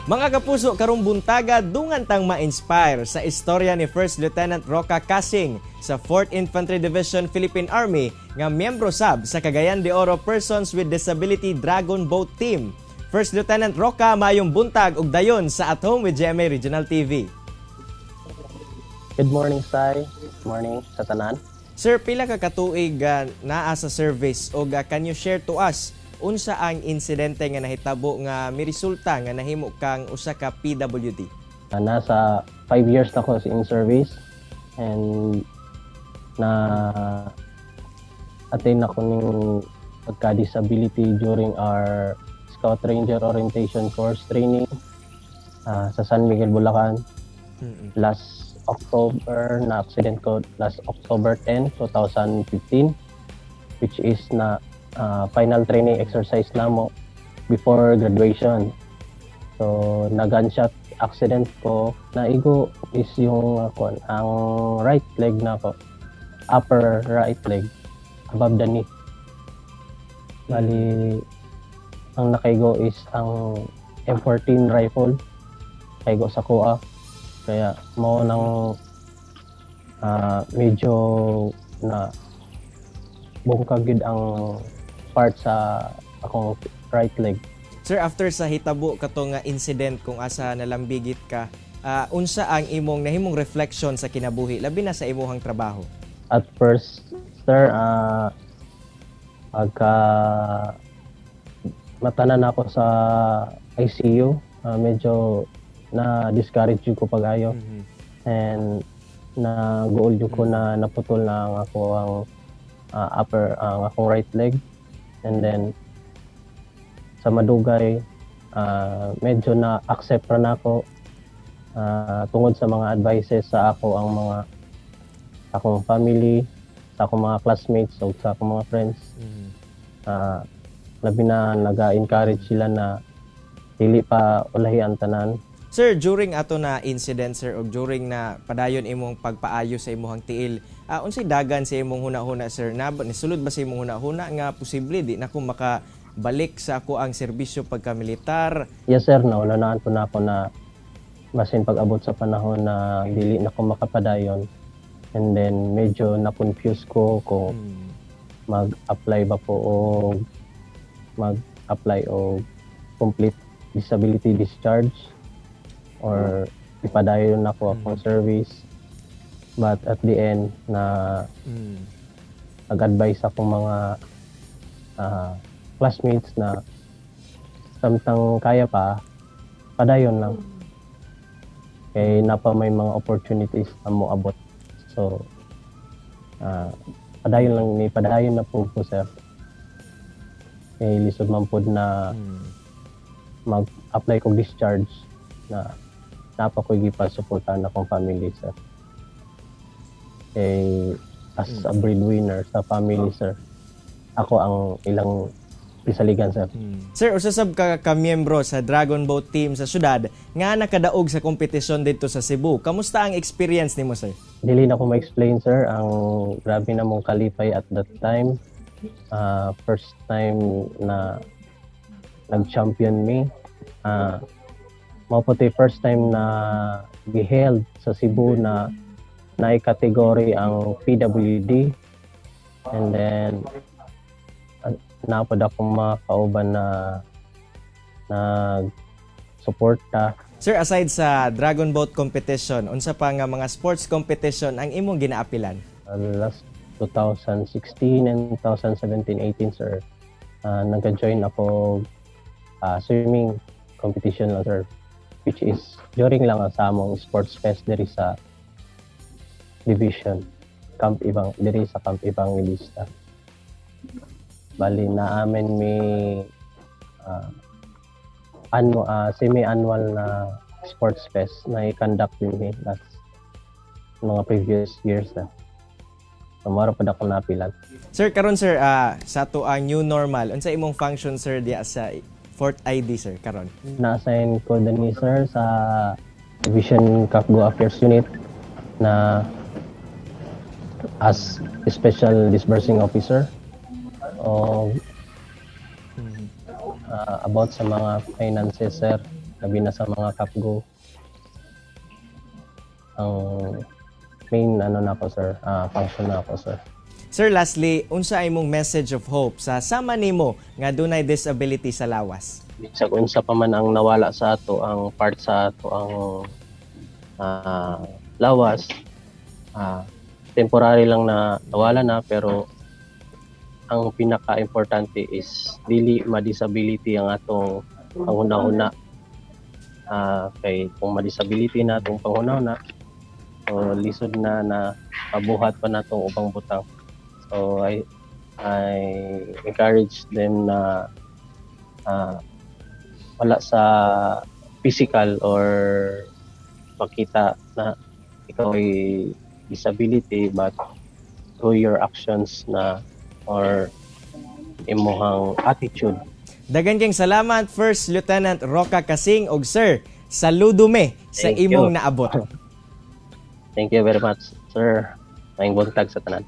Mga kapuso, karong buntaga, dungan tang ma-inspire sa istorya ni First Lieutenant Roca Casing sa 4th Infantry Division, Philippine Army, nga miyembro sab sa Cagayan de Oro Persons with Disability Dragon Boat Team. First Lieutenant Roca, mayong buntag ug dayon sa At Home with GMA Regional TV. Good morning, Sai. Good morning sa tanan. Sir, pila ka katuig naa sa service ug can you share to us unsa ang insidente nga nahitabo nga miresulta nga nahimo kang usa ka PWD? Nasa 5 years na ko in service and na attain ako ning pagka-disability during our Scout Ranger Orientation Course training sa San Miguel, Bulacan. Last October, na accident ko last October 10, 2015, which is na final training exercise namo before graduation. So, na gunshot accident ko, naigo is yung ang right leg na ko, upper right leg, above the knee. Bali, ang nakaigo is ang M14 rifle, kaigo sa kuha. Kaya mao nang medyo na bungkag gyud ang part sa akong right leg. Sir, after sa hitabo kato nga incident kung asa nalambigit ka, unsa ang imong nahimong reflection sa kinabuhi, labi na sa imuhang trabaho? At first, sir, pagka matanan ako sa ICU, medyo na discourage ko pag-ayo and na goal ko na naputol na ang ako ang upper ang akong right leg. And then sa madugay, medyo na accept ra nako tungod sa mga advices sa ako ang mga akong family, sa akong mga classmates ug sa akong mga friends. Labi na naga-encourage sila na dili pa ulahi ang tanan. Sir, during ato na incident, sir, og during na padayon imong pagpaayo sa imong tiil, unsay dagan sa imong huna-huna, sir? Na nisulod ba sa imong huna-huna nga posible di na ko makabalik sa ako ang serbisyo pagka-militar? Yes, sir, naunawaan po na ako na basin pag-abot sa panahon na dili na ko makapadayon. And then medyo na-confuse ko kung mag-apply ba ko o mag-apply o complete disability discharge or ipadayon nako akong service. But at the end na nag-advise akong mga classmates na samtang kaya pa, padayon lang. Kay napa may mga opportunities na moabot. So, padayon lang ni padayon na po ko, sir. Kay lisod man pod na mag-apply kog discharge na napa ko'y gipa-suportahan akong family, sir. Kay as a breadwinner sa family, sir, ako ang ilang pisaligan, sir. Sir, usa sab ka ka miyembro sa Dragon Boat Team sa syudad nga nakadaog sa kompetisyon dito sa Cebu. Kamusta ang experience nimo, sir? Dili na ko ma-explain, sir, ang grabe na mong kalipay at that time. First time na nag-champion me. Mao po to'y first time na giheld sa Cebu na naay category ang PWD, and then napod akong mga kauban na nag-suporta. Sir, aside sa Dragon Boat competition, unsa pa nga mga sports competition ang imong ginaapilan? Last 2016 and 2017-18, sir, nag-join ako swimming competition lang, sir, which is during lang sa among sports fest diri sa division Camp Ibang, diri sa Camp Evangelista. Bali na amin may semi-annual na sports fest na i-conduct din eh, last mga previous years na. So, mao ra pud ako napilan. Sir, karon sir, sa ato ang new normal, unsa imong function, sir, diya sa 4th ID, sir, karon? Na-assign ko din sir, sa Division CAFGU Affairs Unit na as Special Disbursing Officer o about sa mga finances, sir. Labi na sa mga CAPGO. Ang main ano na ako, sir, function na ako, sir. Sir, lastly, unsa ay imong message of hope sa sama nimo nga dunay disability sa lawas? Bisag unsa pa man ang nawala sa ato, ang part sa ato ang lawas, temporary lang na nawala na, pero ang pinaka-importante is dili ma-disability ang atong panghuna-huna. Kay kung ma-disability na atong panghuna-huna, so lisod na na mabuhat pa natong ubang butang. So I encourage them na wala sa physical or makita na ikaw ay disability, but through your actions na or imuhang attitude. Daghan kayong salamat, First Lieutenant Roca Kasing, og sir, saludo me sa Thank imong you. naabot. Thank you very much, sir. Maayong buntag sa tanan.